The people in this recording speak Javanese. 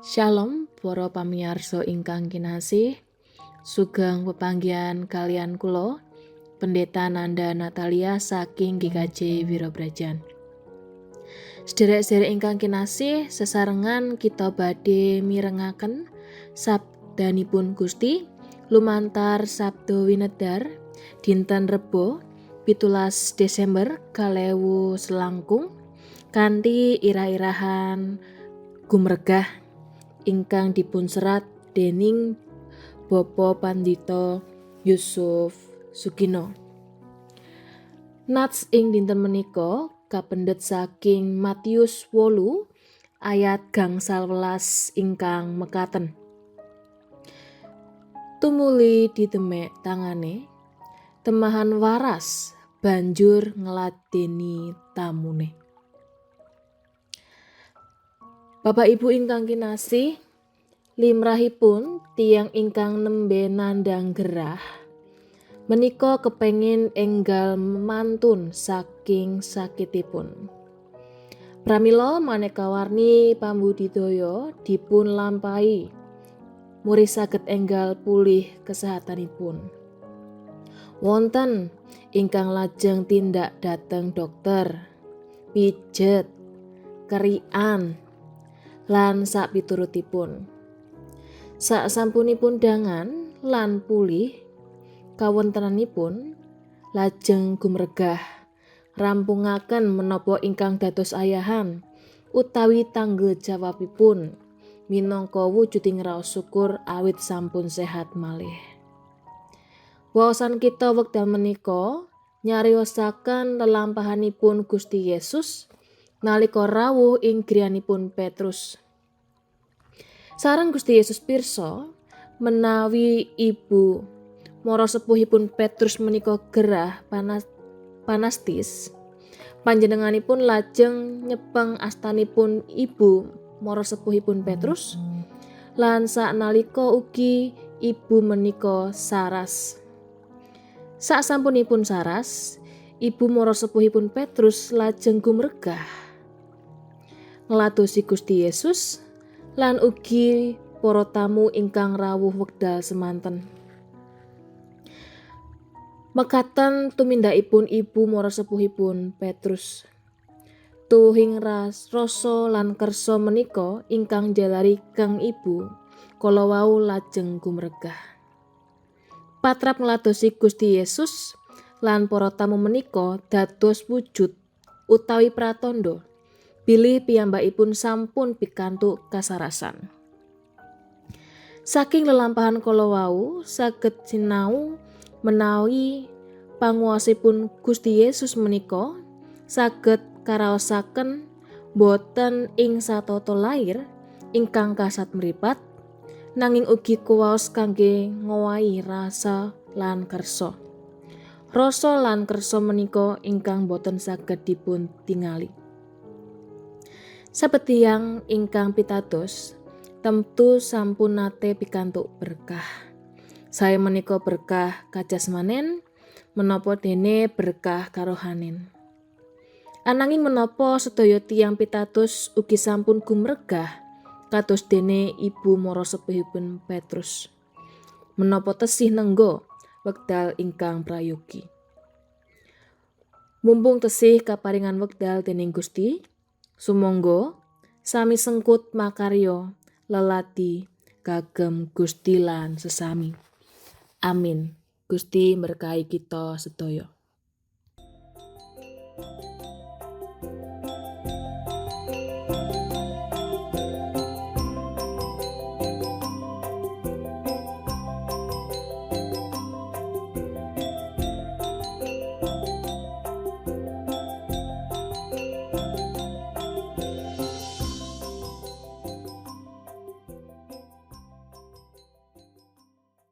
Shalom para pamiyarsa ingkang kinasih. Sugeng pepanggihan kalian kula Pendeta Nanda Natalia saking GKJ Wirobrajan. Sederek-sederek ingkang kinasih, sesarengan kita badhe mirengaken sabdanipun Gusti lumantar Sabdo Winedar dinten Rebo 17 Desember 2000 selangkung kanthi irah-irahan Gumregah ingkang dipun serat dening Bapak Pandita Yusuf Sugino. Nats ing dinten menika kapendet saking Matius 8 ayat 18 ingkang mekaten. Tumuli didemek tangane, temahan waras banjur ngladeni tamune. Bapak Ibu ingkang kinasih, limrahipun tiyang ingkang nembe nandhang gerah menika kepengin enggal mantun saking sakitipun. Pramila maneka warni pambudidaya dipun lampahi muri saged enggal pulih kesehatanipun. Wonten ingkang lajeng tindak dhateng dokter, pijet, kerikan, lan sapiturutipun. Sasampunipun dangan lan pulih kawontenanipun, lajeng gumregah rampungaken menapa ingkang dados ayahan utawi tanggung jawabipun minangka wujuding raos syukur awit sampun sehat malih. Waosan kita wekdal menika nyariosaken lelampahanipun Gusti Yesus nalika rawuh ing griyanipun Petrus. Sareng Gusti Yesus pirsa menawi ibu mara sepuhipun Petrus menika gerah panas panastis. Panjenenganipun lajeng nyepeng astanipun ibu mara sepuhipun Petrus lan saknalika ugi ibu menika saras. Sasampunipun saras, ibu mara sepuhipun Petrus lajeng gumregah ngladosi Gusti Yesus lan ugi para tamu ingkang rawuh wekdal semanten. Mekaten tumindakipun ibu mara sepuhipun Petrus. Tuwuhing rasa lan kersa menika ingkang njalari kang ibu kala wau lajeng gumregah. Patrap ngladosi Gusti Yesus lan para tamu menika dados wujud utawi pratandha bilih piyambakipun sampun pikantuk kasarasan. Saking lelampahan kala wau saged sinau menawi panguwasipun Gusti Yesus menika saged karaosaken boten ing satata lair ingkang kasat mripat, nanging ugi kuwaos kangge ngowahi rasa lan kersa. Rasa lan kersa menika ingkang boten saged dipun tingali. Saben tiyang ingkang pitados temtu sampun nate pikantuk berkah. Sae menika berkah kajasmanen menapa dene berkah karohanen. Ananging menapa sedaya tiyang pitados ugi sampun gumregah kados dene ibu mara sepuhipun Petrus? Menapa tesih nengga wekdal ingkang prayogi? Mumpung tesih kaparingan wekdal dening Gusti, sumangga sami sengkut makarya leladi kagem Gusti lan sesami. Amin. Gusti berkahi kita sedaya.